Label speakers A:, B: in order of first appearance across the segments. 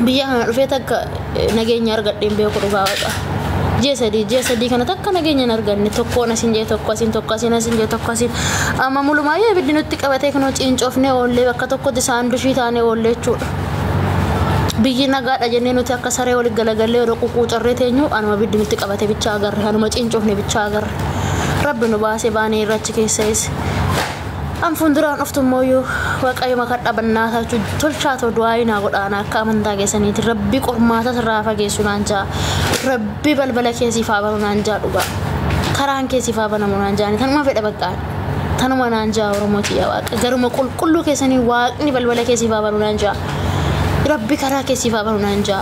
A: Biyya kana dhufee takka nageenya argadheen beeku dhugaa waaqa. Ji'a 3 kana takka nageenya hin arganne. Tokkoon asin jee, tokko asin, tokko asin, asin jee, tokko asin. Amma mulumaayyuu ibiddi nutti qabatee kunoo ciincoofnee oollee, bakka tokkotti saandushii taanee oollee jechuudha. Biyyi nagaadha jennee nuti akka saree walitti galagallee yeroo ququucarree teenyu, anuma ibiddi nutti qabate bichaa agarre, anuma ciincoofne bichaa agarre. Rabbi nu baasee baanee irra achi keessa eesse. An fuulduraan dhuftu immoo Waaqayyo makadha bannaataa tolchaa ta'u, du'aa naa godhaana akka amantaa keessaniiti. Rabbi qormaata sirraa fageessu naan jaa. Rabbi balbala keessiif haa banu naan jaa dhugaa. Karaan keessiif haa banamu naan jaani. Tanuma fedha baqqaan. Tanuma naan jaa, Oromoo tiyya, Waaqa. Garuma qulqulluu keessanii Waaqni balbala keessiif haa banu naan jaa. Rabbi karaa keessiif haa banu naan jaa.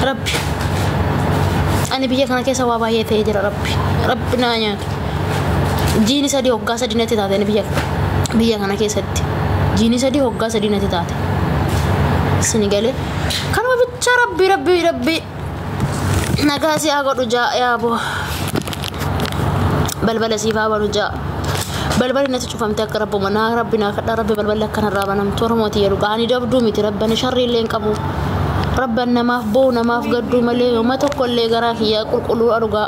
A: Rabbi. Ani biyya kana keessa waa baay'ee ta'ee jira Rabbi. Rabbi naa nyaatu. Jiini 3 hoggaa 3 natti taate ani biyya kana keessatti. Jiini 3 hoggaa 3 natti taate. Sini galee. Kanuma bicha Rabbi, Rabbi, Rabbi nagaa si haa godhu jaa yaaboo. Balbala siif haa banu jaa. Balballi natti cufamte akka rabbuma naa Rabbi naa kadhaa, Rabbi balballi akkanarraa banamtu. Oromooti jedhu ani dabduu miti, Rabbi ani sharri illee hin qabu. Rabban namaaf boo'u, namaaf gadduu malee yooma tokko illee garaa kiyyaa qulqulluu dhugaa.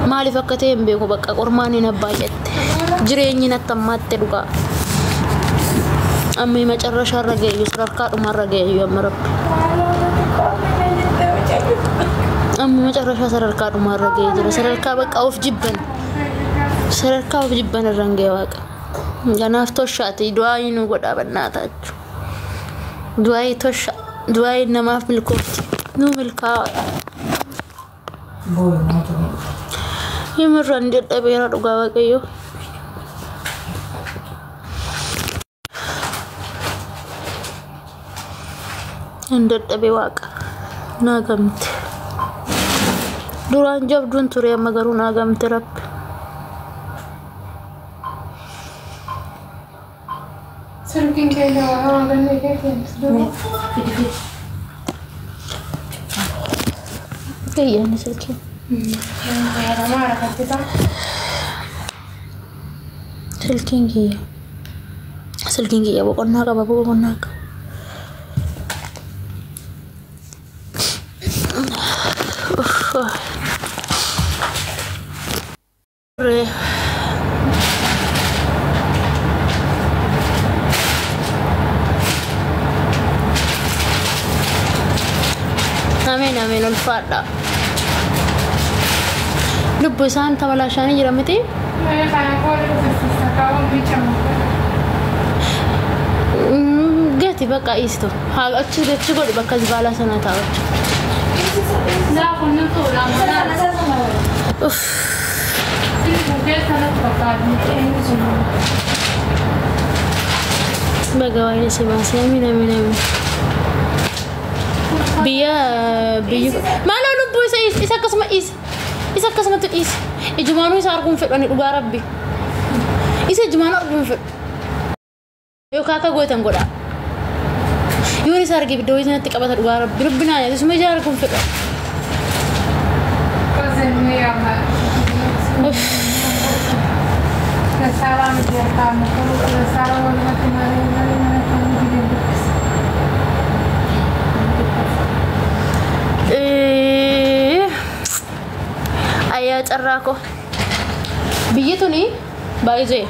A: Maaliif akka ta'e hin beeku, bakka qormaanni na baay'atte. Jireenyi natti hammaatte dhugaa. Amma macarrashaarra ga'eeyyu, sadarkaa dhumarra ga'eeyyu amma Rabbi. Amma macarrashaa sadarkaa dhumarra ga'ee jira. Sadarkaa bakka of jibban. Sadarkaa of jibban irra hin ga'e Waaqa. Kanaaf toshaati du'aa nu godhaa bannaataachuu. Du'aa tosha. Du'aa namaaf milkoofti. Nuu milkaa'a. Himirraan dadhabeera dhugaa Waaqayyo. Hin dadhabe Waaqa. Naa gamte. Duraan jabduun ture, amma garuu naa gamte Rabbi.
B: Silkiin keenya waa ganne keetiin.
A: Fidi, fidi. Kiyyaanni silkiin.
B: Fayyadamaa harkatti ta'a.
A: Silkiin kiyya. Silkiin kiyya boqonnaa qaba, boqonnaa qaba. Uff. Ameen, ameen, ulfaadha. Lubbu isaan tabalaashaanii jira miti?
B: Kana koolii sassaabamu bichamu.
A: Gati bakka isto. Haa, achi achi godhi, bakka zibaalaa sana taa'u.
B: Laafu nutu lama.
A: Uff.
B: Sini bukeessa natti fakkaatu.
A: Baga waa'ee si baasee. Amiin, amiin, amiin. Biyya biyyi maaloo lubbuu isa isa akkasuma isa isa akkasumatti dhiisa. Ijumaanuu isa arguun fedhu ani dhugaa Rabbi. Isa ijumaanuu arguun fedhu. Yookaan akka gootan godha. Yoon isa arge ibidda wayii natti qabata dhugaa Rabbi. Rabbi naa nyaata isuma ija arguun fedhu.
B: Qosenni amma.
A: Uff.
B: Saaraa miti harkaa saaraa walumatti malee malee mana kan dubbisa.
A: Ayyaa carraa koo. Biyyi tuni baay'ee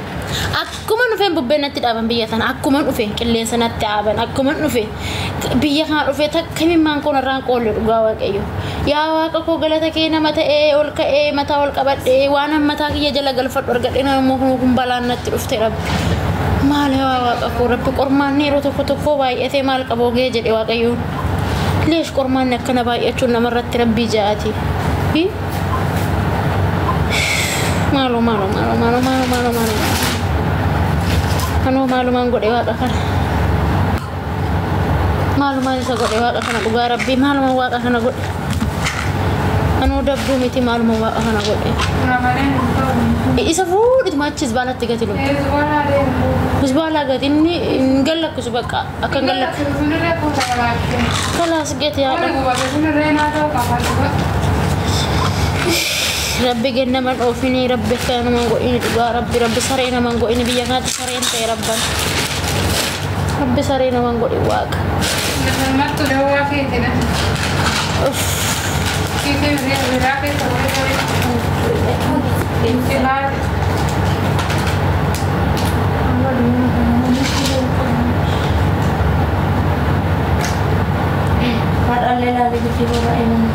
A: akkuma dhufeen bubbeen natti dhaaban, biyya tana akkuma dhufeen qilleensa natti dhaaban, akkuma dhufe biyya kana dhufee takka himimmaan koon irraan qoolle dhugaa Waaqayyo. Yaa Waaqa koo, galata kee, nama ta'ee ol ka'ee mataa ol qabadhee waan mataa kiyya jala galfadhu argadhee, nama immoo kun balaan natti dhufte Rabbi. Maal yaa Waaqa koo, Rabbi, qormaanni yeroo tokko tokko baay'atee maal qaboo ga'ee jedhe Waaqayyoon. Leesh qormaanni akkana baay'achuun namarratti Rabbii ja'aati. Maaloo, maaloo, maaloo, maaloo, maaloo, maaloo, maaloo. Anoo maalumaan godhe Waaqa kana? Maalumaan isa godhe Waaqa kana dhugaa Rabbii? Maalumaan Waaqa kana godhe? Anoo dabduu miti, maalumaan Waaqa kana godhe? Isa fuudhituma achis baalatti gati lubbu. Zibaalaa gati, inni hin gallakkisu, bakka akka hin gallakkisu. Kalaas gati haadha. Rabbi gennaman oofini, Rabbi akka naman godhini dhugaa Rabbi, Rabbi saree naman godhini, biyya kanatti sareen ta'e rabban. Rabbi saree naman godhi Waaqa.
B: Namalmattu dawwaa keetina. Kiisii biraa keessa wayii wayii. Inqilaati.
C: Har'allee laalli guddi boba'e mana.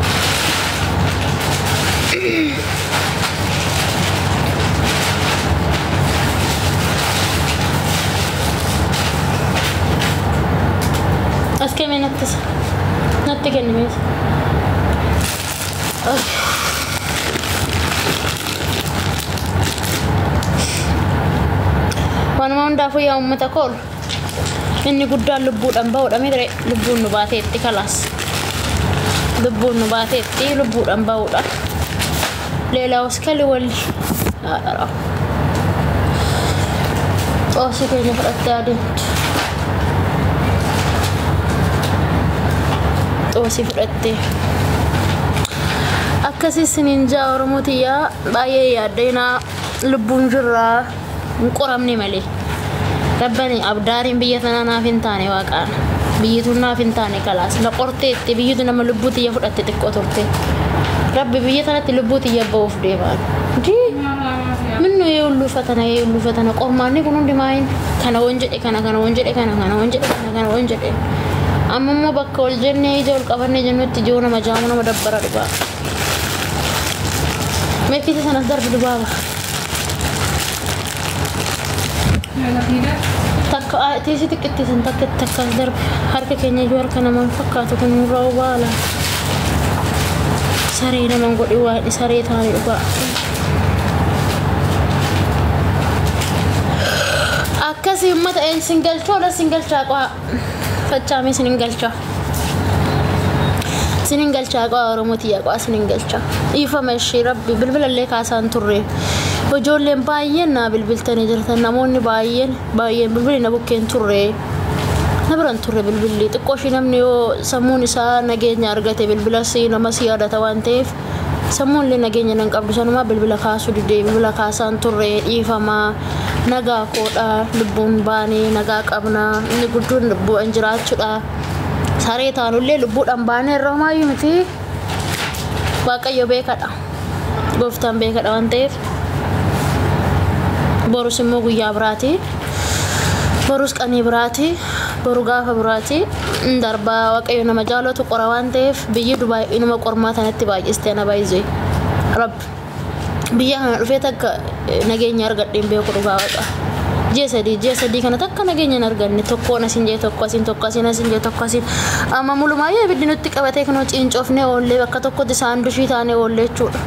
A: As kennee natti natti kenni mees. Waanuma hundaafuu yaa uummata koolu inni guddaan lubbuudhaan ba'uudha miti lubbuun nu baateetti kalaas. Lubbuun nu baateetti lubbuudhaan ba'uudha. Leelaa oskali walli. Haadha. Xoosii keenya fudhattee adeemtu. Xoosii fudhattee. Akkasii isiniin jaa Oromoo tiyyaa baay'ee yaaddeenaa lubbuun jirraa hin qoramne malee. Rabbani abdaariin biyya tanaa naaf hin taane waaqaan. Biyyi tun naaf hin taane kalaas. Na qorteetti biyyitu nama lubbuu tiyya fudhatte xiqqoo turte. Rabbi biyya tanatti lubbuu tiyya ba'uuf deemaan. Dii minnu yee hulluu fatana yee hulluu fatana qormaanni kun hundi maayin kana won jedhe kana kana won jedhe kana kana won jedhe kana kana won jedhe. Amma immoo bakka ol jennee ija ol qabannee jennutti ijoo nama jaamu nama dabbara dhugaa. Meekisa sanas darbi dubaaba. Takka tiisii xiqqittiisan takka takka darbi harka keenya iyyuu harka namaan fakkaatu kun nurraa baala. Saree naman godhi waan saree taane dhugaa. Akkasii uummata een sin galchoo ola sin galchaa qaa fachaamee sin hin galchaa. Sin hin galchaa qaa Oromoo tiyya qaa sin hin galchaa. Dhiifama ishee rabbi bilbilallee kaasaan turre. Ijoolleen baay'een naa bilbiltanii jirtan namoonni baay'een baay'een bilbilli na bukkeen turre. Na biran turre bilbilli xiqqoo ishee namni yoo sammuun isaa nageenya argate bilbila si nama si yaadata waan ta'eef sammuun illee nageenya nan qabdu sanumaa bilbila kaasuu didee bilbila kaasaan turre dhiifamaa nagaa koodha lubbuun baanee nagaa qabnaa inni guddoon lubbuun jiraachuudha. Saree taanullee lubbuudhaan baanee irra homaayyuu miti Waaqayyo beekadha. Gooftaan beekadha waan ta'eef borus immoo guyyaa biraati. Borus qanii biraati. Boru gaafa biraati. Darbaa Waaqayyo nama jaalatu qora waan ta'eef biyyi Dubaay inuma qormaa tanatti baay'istee na baay'isee. Rabbi biyya kana dhufee takka nageenya argadheen beeku dhugaa waaqa. Ji'a sadii kana takka nageenya hin arganne tokkoon asin jee tokko asin tokko asin asin jee tokko asin amma mulumaayyuu ibiddi nutti qabatee kunoo ciincoofnee oollee bakka tokkotti saandushii taanee oollee jechuudha.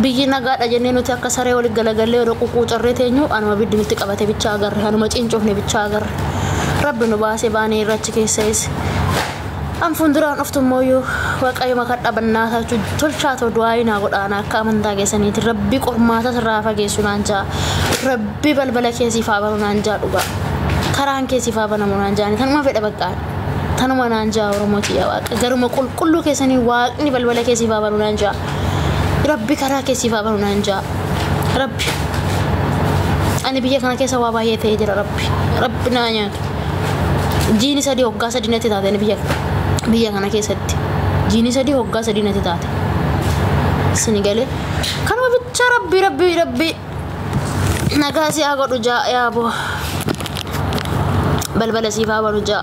A: Biyyi nagaadha jennee nuti akka saree walitti galagallee yeroo ququucarree teenyu anuma ibiddi nutti qabate bichaa agarre anuma ciincoofne bichaa agarre. Rabbi nu baasee baanee irra achi keessa eesse. An fuulduraan dhuftu immoo Waaqayyo makadha bannaataa tolchaa ta'u du'aa naa godhaana akka amantaa keessaniiti rabbi qormaata sirraa fageessu naan jaa rabbi balbala keessiif haa banu naan jaa dhugaa karaan keessiif haa banamu naan jaani tanuma fedha baqqaan tanuma naan jaa Oromoo tiyya waaqa garuma qulqulluu keessanii waaqni balbala keessiif haa banu naan jaa rabbi karaa keessiif haa banu naan jaa rabbi ani biyya kana keessa waa baay'ee ta'ee jira rabbi rabbi naa nyaatu jiini 3 hoggaa 3 natti taate ani biyya kana keessatti jiini 3 hoggaa 3 natti taate sini galee kanuma bicha rabbi rabbi rabbi nagaa si haa godhu jaa yaaboo balbala siif haa banu jaa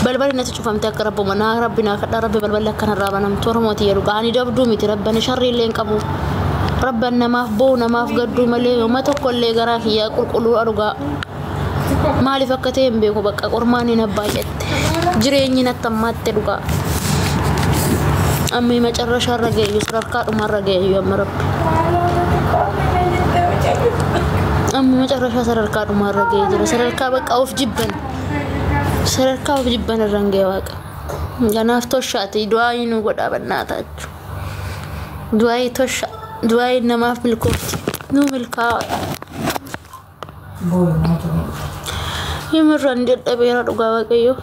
A: balballi natti cufamte akka rabbuma naa rabbi naa kadhaa rabbi balballi akkanarraa banamtu Oromoo tiyya dhugaa ani dabduu miti rabbi ani sharrii illee hin qabu rabban namaaf boo'u namaaf gadduu malee yooma tokko illee garaa kiyyaa qulqulluu dhugaa maaliif akka ta'e hin beeku bakka qormaanni na baay'atte jireenyi natti hammaatte dhugaa amma macarrashaarra ga'eeyyu sadarkaa dhumarra ga'eeyyu amma rabbi amma macarrashaa sadarkaa dhumarra ga'ee jira sadarkaa bakka of jibban sadarkaa of jibban irra hin ga'e waaqa kanaaf toshaati du'aa nu godhaa bannaatachu du'aa tosha du'aa namaaf milkoofti nu milkaa'a. Himirraan dadhabeera dhugaa Waaqayyo.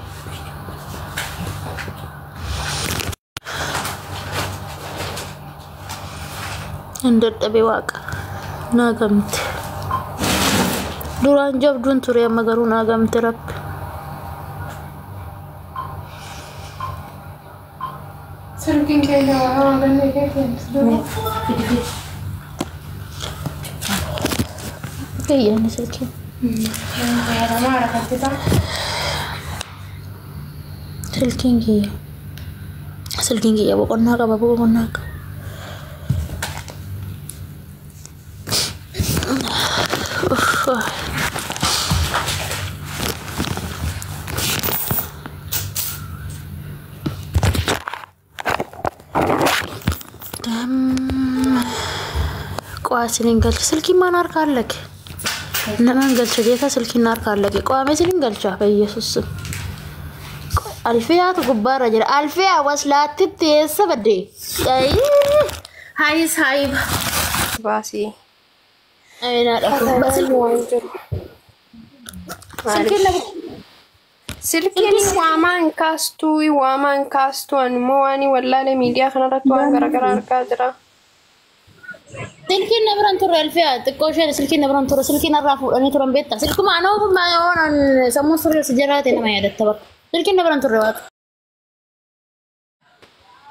A: Hin dadhabe waaqa. Naa gamte. Duraan jabduun ture amma garuu naa gamte rabbi.
B: Silkiin keenya waa ganne keetiin
A: Kiyyaani silkiin.
B: Fayyadamaa harkatti ta'a.
A: Silkiin kiyya. Silkiin kiyya boqonnaa qaba boqonnaa qaba. Qo'aa isiniin galcha silkiin maan harka allake naman galcha geeta silkiin harka allake qo'ame isiniin galcha በኢየሱስ ስም አልፊያቱ gubbaarra jira alfiyaa waslaattitti eessa badde hayis hayib
D: Baasii.
A: Silkiin
D: Silkiin waamaan kaastuu ani immoo waan wallaalee miidiyaa kanarratti waan garaagaraa argaa jira.
A: Silkiin na biraan turre alfiyaa xiqqoo isheen silkiin na biraan turre silkiin irraa fuudhanii turan beektaa silkuma anoo sammuun sirrii si jiraate nama yaadatta bakka silkiin na biraan turre waaqa.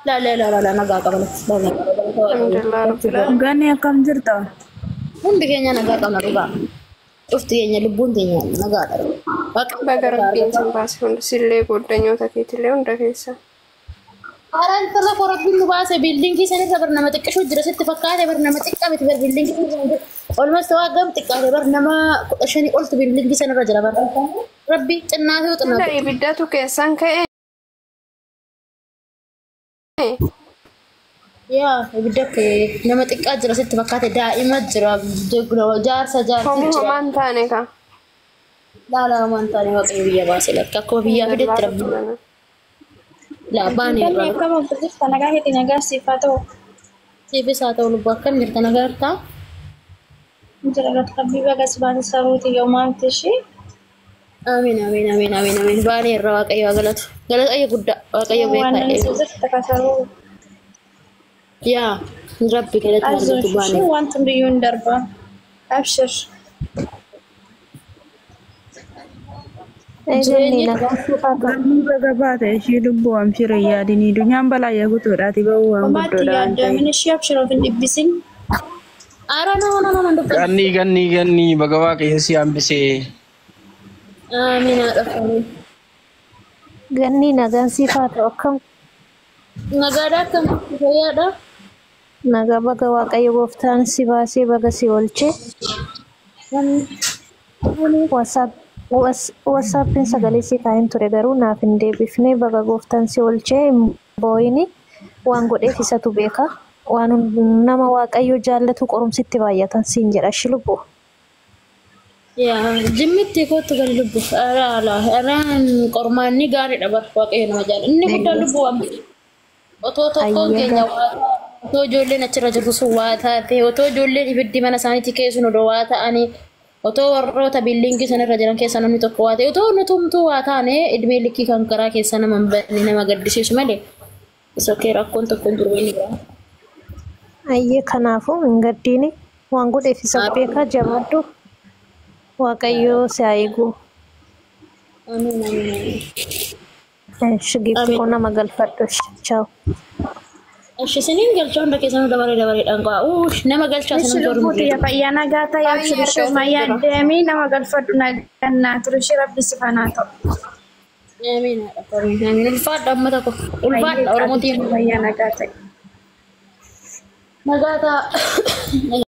A: Laa laa laa laa nagaa qaba
D: Alhamdulillah rabbil alamin.
E: Ganni akkam jirta?
A: Hundi keenya nagaa qabna dhugaa. Cufti keenya lubbuun keenya nagaadha.
D: Baga rabbiin sin baase hunda sillee goddanyoota keetillee hunda keessa.
A: Haaraan tarra koo rabbiin nu baase biildiingii sanirra bar nama xiqqishuu jira sitti fakkaate bar nama xiqqaa miti bar biildiingii sanirra olmas waa gam xiqqaate bar nama 15 oltu biildiingii sanirra jira bar rabbi xinnaa fi
D: Sila
A: xinnaa.
D: ibiddatu keessan ka'e.
A: Yaa ibidda nama xiqqaa jira sitti fakkaate daa'ima jira jaarsa jaarsi
D: Homuu
A: jira.
D: homaan taane ka.
A: Laalaa waan taane waaqayyo biyya baase lakka akkuma biyyaa fidetti rabbi. Laa baanee
F: Ganni
A: irraa.
F: akkam oltu jirta nagaa keetii nagaa siif haa ta'u.
A: Siifis haa ta'u lubbuu akkam jirta nagaa jirtaa?
F: Jira rabbii baga si baase saruuti yoo maamti ishee.
A: Amiin amiin amiin amiin amiin baanee irra waaqayyo haa galatu. Galata guddaa waaqayyo
F: Waan
A: beekaa
F: namni si jirta ka saruu.
A: Yaa rabbi galata argatu
F: Azoon
A: baanee.
F: wanti hundiyyuu hin darba. Abshir.
A: Jireenyi
E: Ganni baga baate ishii lubbuu amshira yaadinii dunyaan balaa guutuudhaati bahuu waan
F: Homaatti
E: guddoodha waan ta'eef.
F: yaaddamin ishee abshir of hin dhibbisin.
A: Ara no no no no dubbatu.
G: Ganni ganni ganni baga waaqayyo si hambisee.
A: Amiin haadha foonii.
C: Ganni nagaan siif haa ta'u akkam
A: Nagaadhaa akkam fayyaadha?
C: Nagaa baga waaqayyo gooftaan si baasee baga si oolchee. Wasaappiin sagalee si kaa'een ture garuu naaf hin deebifne baga gooftaan si oolchee hin boo'ini waan godheef isatu beeka. Waan nama waaqayyo jaallatu qorumsitti baay'atan siin jedha shi lubbu.
A: Yaa jimmitti kootu gali lubbu. Ara ala araan qormaanni gaariidha bar waaqayyo nama jaalla. Inni guddaan lubbuu waan otoo tokkoon
C: Ayyaga.
A: keenya waa otoo ijoolleen achirra jirtu sun waa taate otoo ijoolleen ibiddi mana isaaniitti keessun odoo waa ta'anii otoo warroota biildiingii sanarra jiran keessa namni tokko waa ta'e otoo nutumtuu waa taane idmee likkii kan karaa keessa nama hin banne nama gaddisiisu malee isa kee rakkoon tokko hin jiru inni biraa.
C: Ayyee kanaafuu hin gaddiini waan godheef isa beeka jabaadhu waaqayyo si haa eegu.
A: Amiin amiin amiin.
C: Giifti koo nama galfadhu. Chaaw.
A: Ishi isiniin galcha hunda keessanuu dabaree dabareedhaan qa'a. Uush nama galchaa
F: Ishi
A: isin
F: lubbuu
A: tormu.
F: tiyya fayyaa nagaa ta'e abshir ishee homaa yaaddeemii nama galfadhu nagaa naa ture ishee rabbi si fanaa ta'u.
A: Amiin haadha foonii. Amiin ulfaadha uummata koo. Ulfaadha
F: Ayyee
A: Oromootiin.
F: fayyaa nagaa ta'e.
A: Nagaa ta'a.